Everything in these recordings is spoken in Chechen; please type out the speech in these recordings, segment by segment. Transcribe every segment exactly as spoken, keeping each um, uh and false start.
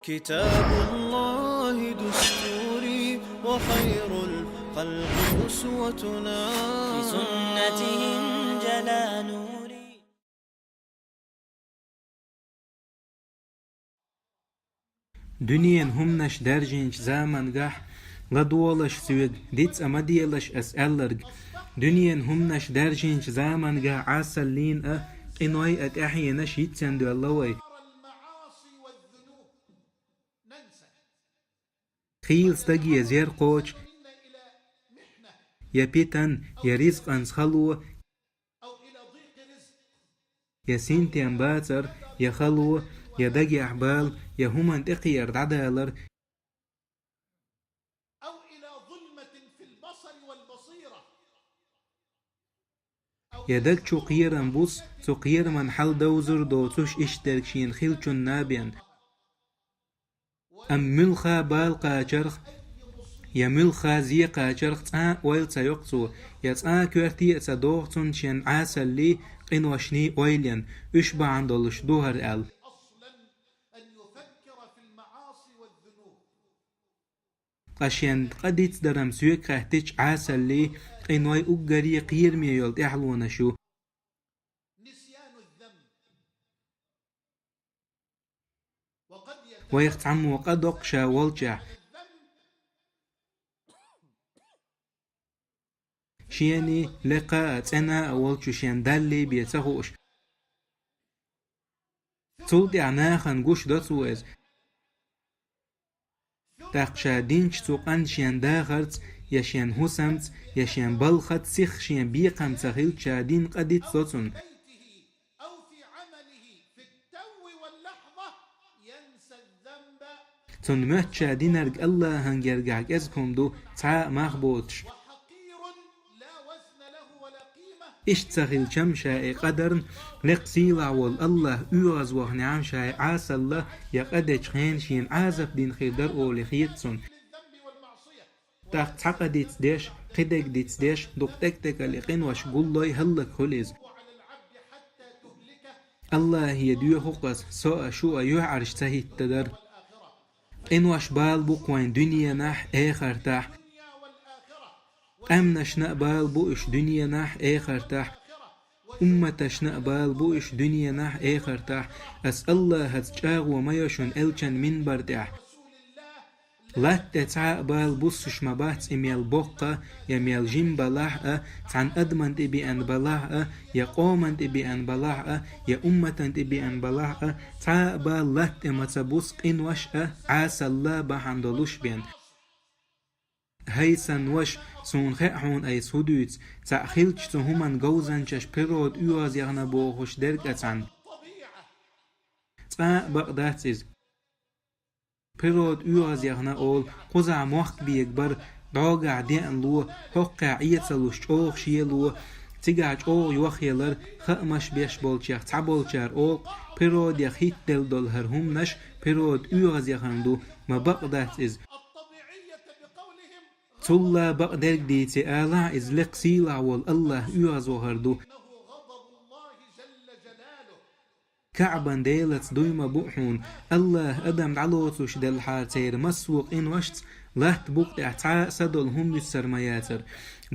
كتاب الله دستوري وخير الخلق أسوتنا. بسنته انجلى نوري. Дуьнен хӀуманаш даьржинчу замангахь ладогӀалаш соьга дицкъа ма делаш ас аьлларг. Дуьнен хӀуманаш даьржинчу замангахь Ӏасаллин а, къиной а тӀаьхьенаш йицъян доьлла вай. Хийла стаге зер кхочу, я питан, я ризкъанца хало, я синтем бацар, я хало, я дагехь бала, я хӀуманна тӀекхера дӀадалар, я даг чу кхерам буц, цу кхераман хьал довзар доцуш иштта дерг шена хиллачунна бен. Амма муьлхха бала кхачарх, я муьлхха зе кхачарх цкъа а ойла ца йоккху цо, я цкъа а коьрте а ца догӀу цунна шен Ӏасаллий, къиношний ойланна, уьш бахьана долуш ду хӀара аьлла. Ткъа шен къа дицдаран соьга хаьттича Ӏасаллий, къиной уггаре кхераме йолу тӀаьхьалонаш ю. Вайх цхьаммо къа доккхуш волчохь, шена лекха а, цӀена а волчу шен Далла бен ца хууш. Цул тӀаьхьа нахана гуш до цо иза. ТӀаккха ша динчу цу къанна шен дахарца, я шен хӀусамца, я шен балхаца сиха шен бекхам ца хилча, ша дина къа дицдо цунна. Цунна моьтту ша динарг АллахӀан гергахь кӀезиг хӀума ду, цхьа а мах боцуш. Иштта ца хилчам ша и къа дарна, лекха сийлахь волу АллахӀ оьгӀазваханехь ша и Ӏасалла я къа дечу хенахь шена Ӏазап дина хир дара олий хета цунна. ТӀаккха цхьа къа дицдеш, кхидерг дицдеш, дукха тӀекӀ-тӀекӀал и къинош гуллой хӀаллакьхуьлу иза. АллахӀе доьху-кх ас, со а, шу а юьхьӀаьржа ца хӀиттадар. Къинош бала бу-кх вайн дуьненахь а, эхартахь а. Къаьмнашна а бала бу уьш дуьненахь а, эхартахь а. Умматашна а бала бу уьш дуьненахь а, эхартахь а. Ас АллахӀаца чӀагӀо ма йо шуна элчан минбар тӀехь. Латта тӀе цхьа а бала буссуш ма бац и мел боккха а, я мел жима балахь а, цхьана адаман тӀе беана балахь а, я къоман тӀе беана балахь а, я умматан тӀе беана балахь а, цхьа а бала латта тӀе ма ца бусу къинош а, Ӏасалла бахьана долуш бен. ХӀай сан ваша, суна хаьа хьуна айса хӀун дуьйцу, цхьаъ хилча цу хӀуманна говзанчаш природа оьгӀазъяхна бохуш дерг а цхьаьна. Цкъа а бакъ дац иза. Природа оьгӀазъяхна олу, кхузахь мохк бегабар, дӀогахь деана ло, хӀоккхехь Ӏеца луш чӀогӀа шело, цигахь чӀогӀа йохъялар, хаамаш беш болчех цхьаболчара олу-кх, природех хӀиттаделла долу хӀара хӀуманаш природа оьгӀазъяхна ду, ма бакъ дац иза. Цул а бакъдерг дийци алахь, иза лекха сийлахь волу АллахӀ оьгӀазвахар ду. КаӀбан Делаца дуй ма бу хьуна, АллахӀа адам дӀалоцуш делхьара церан массо а къиношца латта букъа тӀехь цхьа а са долу хӀума вуьсур ма яцара.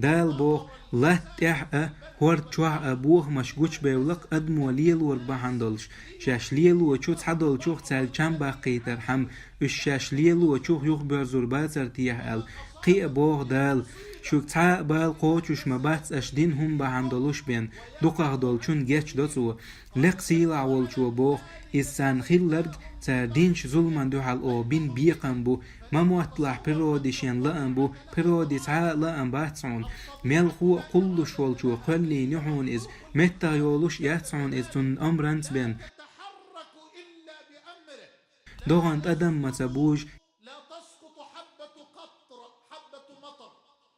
Дала боху, латта тӀехь а, хӀорда чохь а бохамаш гучубевлла-кх адамо лелорг бахьана долуш, шаьш лелочу цхьадолчух цаьрга чам баккхийтархьама, уьш шаьш лелочух юхабоьрзур бацара техьа аьлла. Кхин а боху Дала, шуьга цхьа а бала кхочуш ма бац аша дина хӀума бахьана долуш бен, дукхах долчунна гечдо Цо. Лекха сийлахь волчо боху, иза царна хилларг цара динчу зуламан дуьхьал оха бина бекхам бу, ма мотталахь природи шен лаам бу, природи цхьа а лаам бац хьуна, мелхо а кхуллуш волчо кхоьллийна ю хьуна иза, меттах йолуш а яц хьуна иза цунна омранца бен. ДогӀан тӀадам ма ца бужу,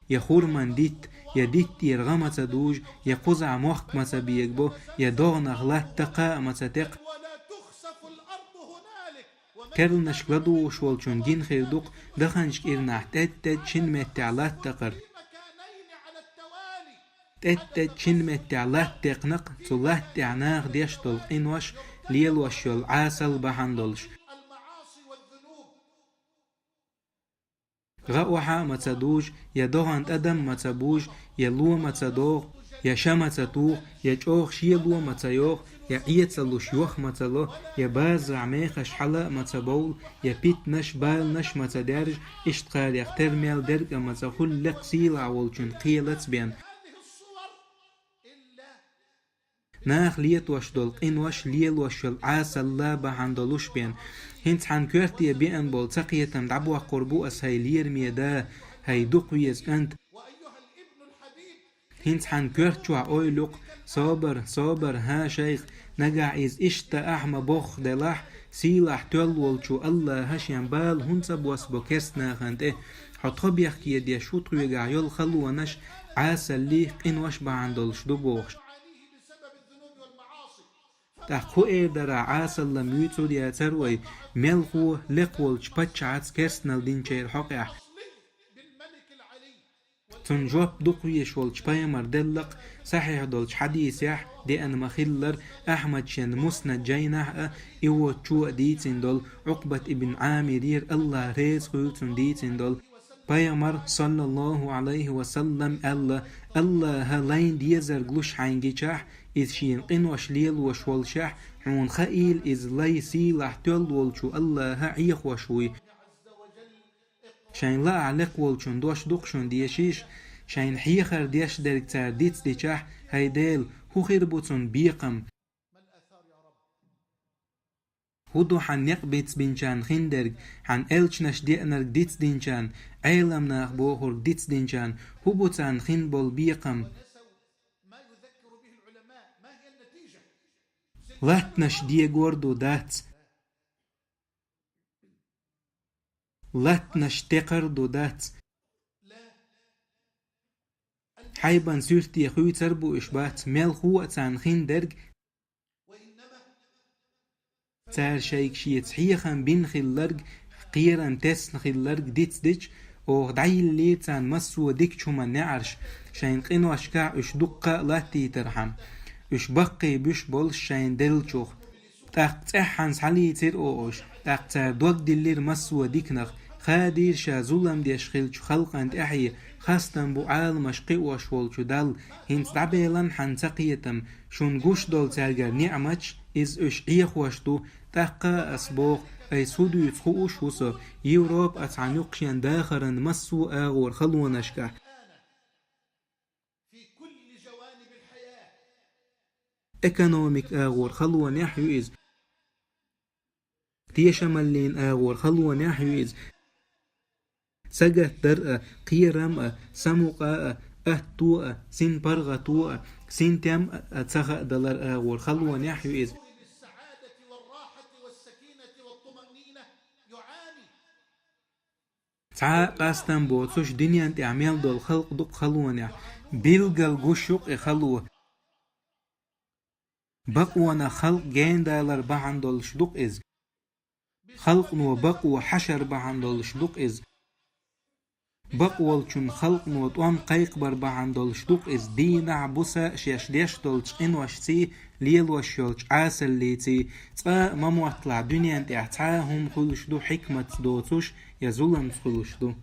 я хурман дитт, я дитт тӀера гӀа ма ца дужу, я кхузахь мохк ма ца бегабо, я догӀанах латта кхаа ма ца текха. Керланашка ладугӀуш волчун гина хир ду-кх даханчу кӀирнахь тӀед-тӀед шина меттехь латта такхар. ТӀед-тӀед шина меттехь латта текхна-кх, цу латта тӀехь наха деш долу къинош, лелош йолу Ӏасал бахьана долуш. гӀа охьа а ма ца дужа, я догӀан тӀадам ма ца бужа, я ло ма ца догӀа, я ша ма ца туха, я чӀоагӀа шело ма ца йоагӀа, я Ӏе ца луш йох ма ца ло, я базарахь мехаш хьала а ма ца бовла, я питанаш, баланаш ма ца даьржа, иштта кхарех тера мел дерг а ма ца хуьлу лекха сийлахь волчун кхелаца бен. Наха летош долу къинош лелош йолу Ӏасалла бахьана долуш бен. ХӀинца хьан коьрте беана болу цакхетам дӀабоккхур бу ас хӀай лераме да, хӀай дукха веза кӀант. ХӀинца хьан коьрта чохь ойла ю-кх: собар, собар, хӀа, шайх, нагахь иза иштта ахьа ма бохху делахь, сийлахь тоьлла волчу АллахӀа шен бала хӀунда ца босс бо керста нахана тӀе? Хьо тхо бехке деш ву тхоьгахь йолу халонаш, Ӏасаллий, къинош бахьана долуш ду бохуш. ТӀаккха хӀун эр дара, Ӏасалла муьйцур яцара вай, мелхо лекха волчу паччахьаца керстанал динчеран хьокъехь? Цунна жоп дукха везаш волчу пайхамар делла-кх сахьихь долчу хьадисехь, деана ма-хиллара, Ахьмад шен Муснад жайнахь а, и воцчо а дийцина долу, Ӏукъбат ибн Ӏамирера, АллахӀ реза хуьлда цунна, дийцина долу. Пайхамар, саллаллаху Ӏалайхи ва саллам, аьлла: «АллахӀа лайна дезарг луш хьайна гичахь, иза шена къинош лелош волушехь, хьуна хаийла иза лай сийлахь тоьлла волчу АллахӀа Ӏехош вуй». Шайн лаахь лекха волчун дош ду-кх шуна дешийша, шайна хьехар деш дерг цара дицдичахь, хӀай Дела, хӀун хир бу цунна бекхам? ХӀун ду хьан некъ бицбинчарна хиндерг, хьан элчанаш деанарг дицдинчарна, Ӏелам наха бохург дицдинчарна, хӀун бу царна хин болу бекхам? Латтанаш дегор ду, дац? Латтанаш текхар ду, дац? Хьайбан суьрте хуьйцур бу уьш, бац? Мелхо а царна хиндерг, цара шайга шеца хьехам бина хилларг, кхерам тесна хилларг дицдича, оха дӀайиллийра царна массо а дикачу хӀуманна неӀарш, шайн къиношкахь уьш дуккха а латтийтархьама, уьш баккхий буьш болуш шайна деллачух. ТӀаккха цӀеххьана схьалийцира оха уьш, тӀаккха цара дог диллира массо а диканах, хадийра ша зулам деш хиллачу халкъана тӀаьхье, хастам бу Ӏаламаш кхиош волчу Далла, хӀинца дӀабелан хьан цакхетам, шуна гуш долу цаьргара неӀматаш, иза уьш Ӏехош ду, тӀаккха а ас боху, айса хӀун дуьйцу хууш ву со, Европа а цхьана юккъе шен дахаран массо а агӀор халонашкахь. Экономика агӀор халонехь ю иза. Тешамаллин агӀор халонехь ю иза. Сагатдар а, кхерам а, самукъа а, атто а, синпаргӀато а, синтем а ца хаадалар агӀор халонехь ю иза. Цхьа а къастам боцуш, дуьнен тӀехь мел долу халкъ ду-кх халонехь, билггал гуш ю-кх и хало. Бакъонах халкъ гендалар бахьана долуш ду-кх иза. Халкъано бакъо хьашар бахьана долуш ду-кх иза. Бакъволчун халкъано тӀом кхайкхабар бахьана долуш ду-кх иза, дийнахь-буса шаьш деш долчу къиношций, лелош йолчу Ӏасаллиций, цкъа а ма мотталахь, дуьнен тӀехь цхьа а хӀума хуьлуш ду хьикматца доцуш я зуламца хуьлуш ду.